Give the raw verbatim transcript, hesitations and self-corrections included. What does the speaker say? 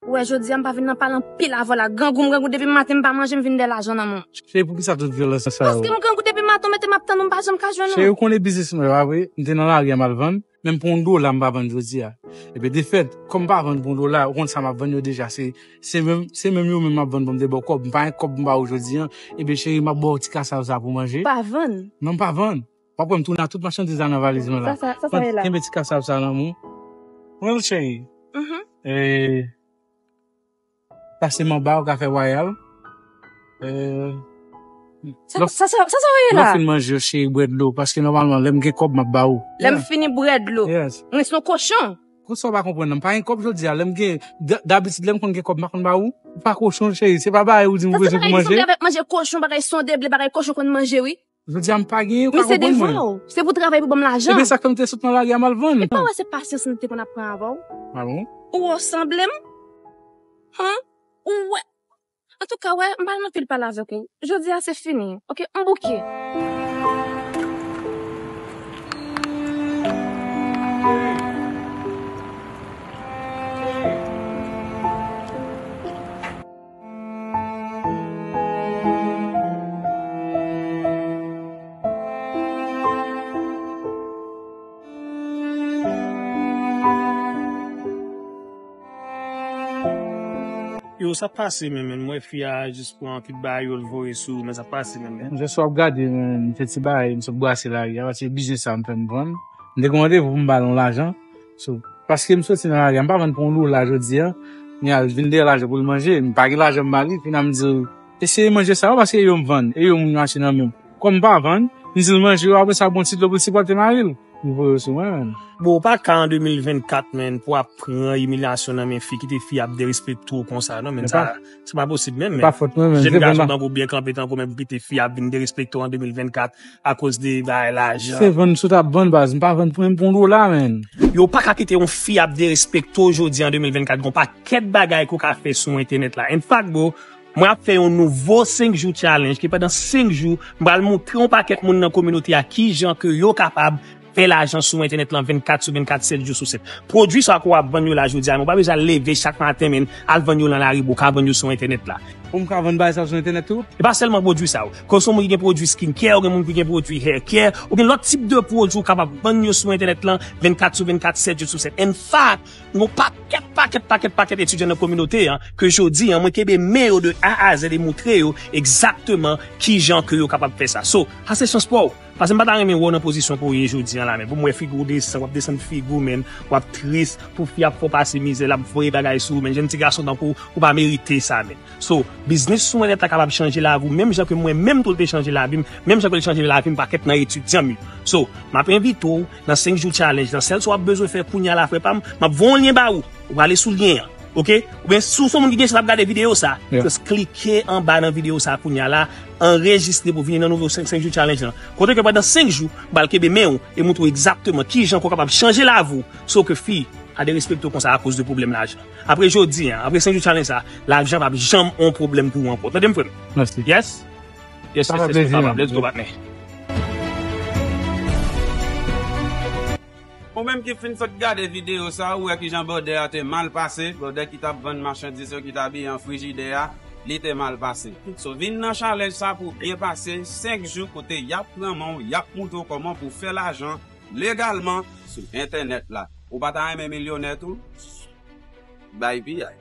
Ou wè, jodi a m pa vin nan pale anpil avè w la. Grangou m grangou depi maten, m pa manje, m vin dèyè lajan nan men w. Cheri, poukisa tout vyolans sa yo? Paske m grangou depi maten, w mete m ap tann ou, m pa janm ka jwenn ou. Cheri, ou konnen biznis mwen, pa vre? M te nan lari a, m al vann. Menm pou yon dola, m pa vann jodi a. Epi de fèt, kòm m pa vann pou yon dola, ou konn sa m ap vann yo deja, se, se menm, se menm yo menm m ap vann pou m te ba w kòb. M pa gen kòb m ba ou jodi a. Epi cheri, m ap ba w ti kasav sa pou manje. Pa vann? Non, m pa vann. W ap wè m tounen ak tout machandiz la nan valiz mwen la. Sa, sa, sa, sa ye la? Kenbe ti kasav sa nan men w. Pran l, cheri. Mhm. E, pase m anba, ou ka fè wayal. E, sa, sa, sa, sa, sa ye la? Lè w fin manje yo, cheri, bwè dlo, paske nòmalman, lè m gen kòb, m ap ba ou. Lè m fini bwè dlo. Yes. Mwen se yon kochon. Konsa w pa konprann nan. M pa gen kòb jodi a. Lè m gen, d-, dabitid, lè m konn gen kòb, m pa konn ba ou. Ou pa kochon, cheri. Se pa bagay ou di m bezwen pou manje. Sa se bagay ki sanble avèk manje kochon, bagay sonde ble, bagay kochon konn manje, wi. Jodi a m pa genyen, ou pa konprann mwen. Men se devwa w. Se pou travay pou ban m lajan. Ebyen, sa k fè m te sot nan lari a, m al vann. E pa wè se pasyans nou te konn ap pran avè w? A bon? Ou wè w sanble m? Han? Ou wè? Antouka, wè, m pa nan anpil pale avèk ou. Jodi a, se fini. Oke? M bouke. Yo, sa pase menm, menm. Mwen fi a jis pran kit bagay yo, l voye sou, men sa pase menm, menm. Jis w ap gade, menm, se ti bagay, m sot brase lari a, paske biznis sa m fè m vann. M te gen randevou pou m ba l yon lajan. So, paske m soti nan lari a, m pa vann pou yon dola jodi a. Kounye a l vin dèyè lajan pou l manje. M pa gen lajan m ba li, kounye a m di l, eseye manje sa yo, paske e yo m vann, e yo moun yo achte nan men m. Kòm m pa vann, m di l manje yo, apre sa bon ti dlo pou l sipòte mari l. M voye yo sou mwen, menm. Bon, ou pa ka an de mil vennkat, menm, pou w ap pran imilyasyon nan men fi, kite fi ap derespekte w konsa, non, menm, sa, se pa posib menm, menm. Se pa fòt mwen, menm. Jèn gason tankou w byen kanpe tankou w, menm, pou kite fi ap vin derespekte w an de mil vennkat. Akoz de bagay lajan. Se vann sot ap vann, baz. M pa vann pou menm pou yon dola, menm. Yo pa ka kite yon fi ap derespekte w jodi an de mil vennkat. Gon pakèt bagay ke w ka fè sou entènèt la. In fact, bro, mwen ap fè yon nouvo senk jou challenge ke pandan senk jou, m pral montre yon pakèt moun nan kominote a kijan ke yo kapab fè lajan sou entènèt lan vennkat sou vennkat, sèt jou sou sèt. Pwodui sa ke w ap vann yo la jodi a, men w pa bezwen al leve chak maten, menm, al vann yo nan lari, bro, w ka vann yo sou entènèt la. Pou m ka vann bagay sa sou entènèt tou? E pa sèlman pwodui sa yo. Ke w se yon moun ki gen pwodui skincare, ou gen moun ki gen pwodui haircare, ou gen lòt tip de pwodui ou kapab vann yo sou entènèt lan vennkat sou vennkat, sèt jou sou sèt. In fact, yon pakèt, pakèt, pakèt, pakèt etidyan nan kominote an, ke jodi an, mwen kenbe men yo de A a Z e montre yo egzakteman kijan ke yo kapab fè sa. So, sa se chans pa w. Paske m pa ta renmen wè w nan pozisyon ke w ye jodi an la, men pou m wè figi w desann, w ap desann figi w, menm, w ap tris, pou fi ap fè w pase mizè, l ap voye bagay sou ou, menm, jèn ti gason tankou w, ou pa merite sa, menm. So, biznis sou entènèt la kapab chanje lavi w, menm jan ke mwen menm tou l te chanje lavi m, menm jan ke l chanje lavi m pakèt nan etidyan m yo. So, m ap envite w nan senk jou challenge lan, sèl sa w ap bezwen fè kounye a la, frè pa m, m ap voye yon lyen ba ou, ou prale sou lyen an. Oke? Oubyen si w se yon moun ki gen chans ap gade videyo sa, just klike anba nan videyo sa kounye a la, anrejistre pou vini nan nouvo senk, senk jou challenge lan. Kote ke pandan senk jou, m pral kenbe men w e montre w egzakteman kijan ke w kapab chanje lavi w, so ke fi a derespekte w konsa akoz de pwoblèm lajan. Apre jodi an, apre senk jou challenge sa, lajan p ap janm yon pwoblèm pou ou ankò. Tande m, frè m? Mèsi. Yes? Yes, yes, yes, papa. Let's go, partner. Ou menm ki fin sot gade videyo sa, ou wè kijan brother a te mal pase, brother ki t ap vann machandiz yo, ki t abiye an frijidè a, li te mal pase. So, vin nan challenge sa pou w byen pase senk jou kote y ap pran men w, y ap montre w kòman pou w fè lajan legalman sou entènèt la. Ou pa ta renmen milyonè tou? Bay piyay.